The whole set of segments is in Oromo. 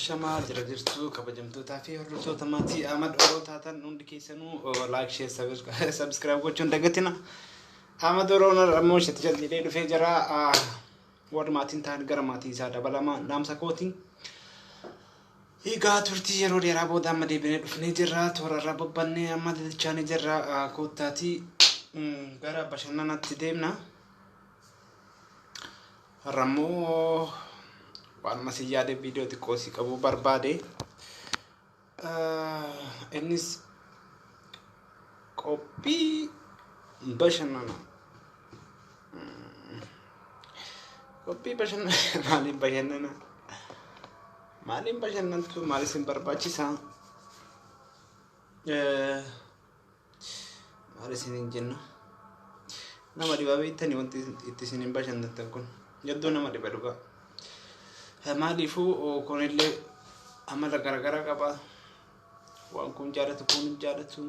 Ashamaa jira jirtu kabajamtootaa fi hordoftoota maatii Ahmad Oroo taatan hundi keessanuu like, share, subscribe gochuun dagatina. Ahmad Oroon ammoo isheetti jal'idhee dhufee jira. Warri maatiin ta'an gara maatii isaa dabalama dhaamsa kootiin. Egaa turtii yeroo dheeraa booda amma deebinee dhufnee jirra. Toora irraa bobbannee amma dalachaanii jirra. Koottaatii gara bashannanaatti deemna. Har'a immoo waan masii yaade viidiyoo xiqqoo si qabuu barbaade. Innis qophii bashannana. Qophii bashannana maaliin bashannana? Maaliin bashannantu maal isin barbaachisa? Maal isin hin jennu? Nama dhibaa beektanii wanti itti isin hin bashannantan kun hedduu nama dhiba dhugaa. Maaliifuu kunillee amala garaagaraa qaba. Waan kun jaalatu kun hin jaalatu.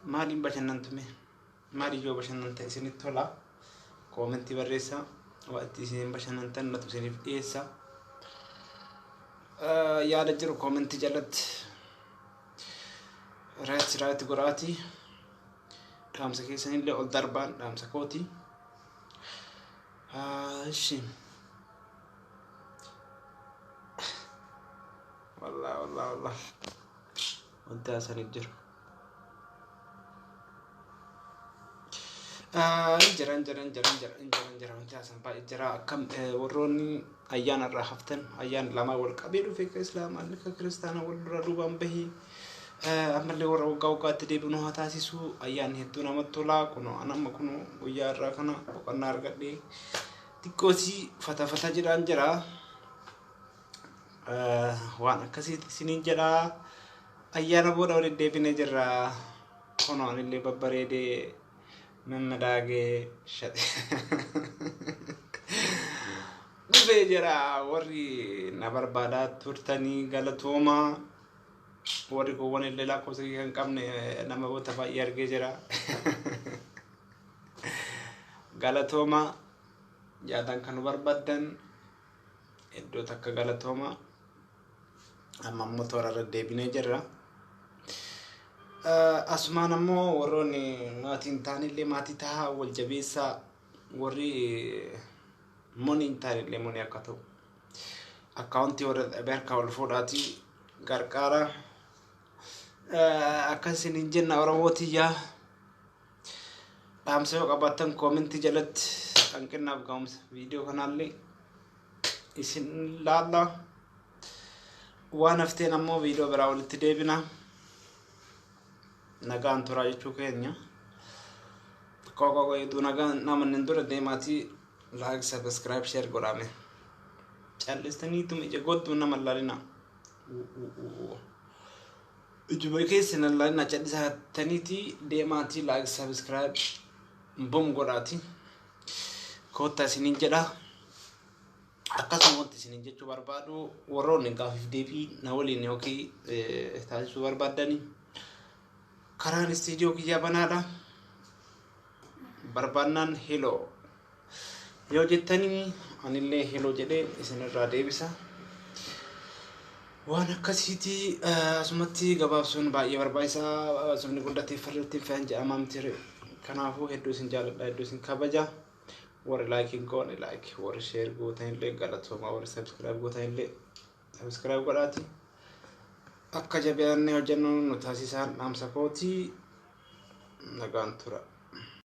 Maaliin bashannantu mee? Maaliin yoo bashannantan isinitti tola? Koomentii barreessaa. Waan itti isin hin bashannantan natu isiniif dhiyeessa. Yaada jiru koomentii jalatti right right godhaati. Dhaamsa keessanillee ol darbaan dhaamsa kooti. Ishi. Wallah wallah wallah. Wanti haasanii jiru. Jiran jiran jiran jiran jiran jiran wanti haasan baay'ee jira. Akkam warroonni ayyaana irraa haftan ayyaana lamaa wal qabee dhufe ka islaamaa ka kiristaanaa wal dura duubaan bahee ammallee warra waggaa waggaatti deebi'u nu haa taasisu. Ayyaanni hedduu namatti tola. Kunoo an amma kunoo guyyaa irraa kana boqonnaa argadhee xiqqoosii fata fata jedhaan jira. Waan akkasiitti isiniin jedha. Ayyaana booda walitti deebinee jirra. Kunoo anillee babbareedee mimmiidhaagee shate dhufee jira. Warri na barbaadaa turtanii galatoomaa. Warri kuuwwan illee lakkoofsa kiyya kan qabne namoota baay'ee argee jira. Galatoomaa yaadaan kan nu barbaaddan iddoo takka galatoomaa. Amma immoo toora irra deebinee jirra. Asumaan ammoo warroonni maatii hin taanellee maatii tahaa wal jabeessaa warri monii hin taanellee monii akka ta'u. Akkaawuntii warra dhabe harkaa ol fuudhaatii gargaara. Akkas isiniin jenna Oromoo tiyyaa. Dhaamsa yoo qabaattan koomentii jalatti hanqinnaaf ga'umsa viidiyoo kanaallee isin laalla. Waan hafteen ammoo viidiyoo biraa walitti deebina. Nagaan turaa jechuu keenya. Qoqoo hedduu nagaan namanni dura deemaatii like, subscribe, share godhaame. Callistaniituma ija godduun nama laalina. Ijuma keessa hin laalina callisataniiti deemaatii like, subscribe bom godhaati. Koottaa isiniin jedha. Akkasuma wanti isiniin jechuu barbaadu warroonni gaafiif deebii na waliin yookiin taasisuu barbaaddani karaan istiidiyoo kiyyaa banaadha. Barbaannaan heloo yoo jettanii anillee heloo jedhee isinirraa deebisa. Waan akkasiiti asumatti gabaabsuun baay'ee barbaachisaa. Asumni guddatee farratti hin fe'an jedhamaa miti. Kanaafuu hedduu isin jaalladha, hedduu isin kabaja. Warri like hin goone like, warri share gootan illee galatoomaa, warri subscribe gootan illee subscribe godhaati. Akka jabeennee hojjennu nu taasisaan dhaamsa kooti. Nagaan tura.